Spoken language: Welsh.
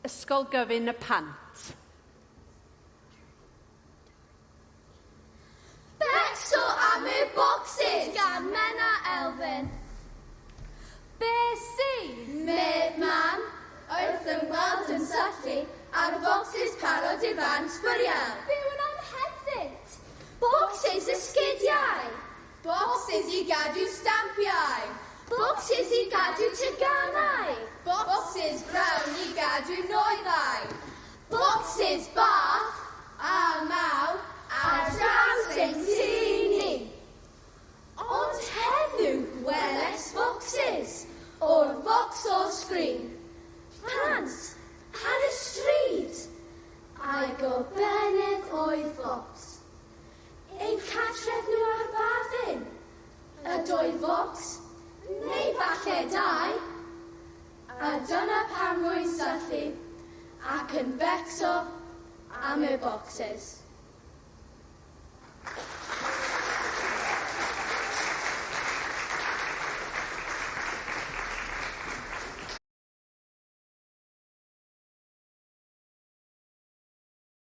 Ysgol Gyfun y Pant. Becso am y bocsys gan Menna Elfyn. Be sy? Medd mam, wrth ymweld yn syllu ar focsys parod i'r fan sbwriel. Byw yn am hebddynt. Bocsys esgidiau. Bocsys i gadw stampiau. Bocsys i gadw teganau. Bocsys brown i gadw nwyddau. Bocsys bach a mawr ar draws ein tŷ ni. Ond heddiw gweles focsys o'r Vauxhall Screen. Plant ar y stryd. A'i gobennydd oedd focs. Ein cartref nhw ar Bafin. Ydoedd focs, neu falle dau. A dyna pam rwy'n syllu ac yn becso am y bocsys.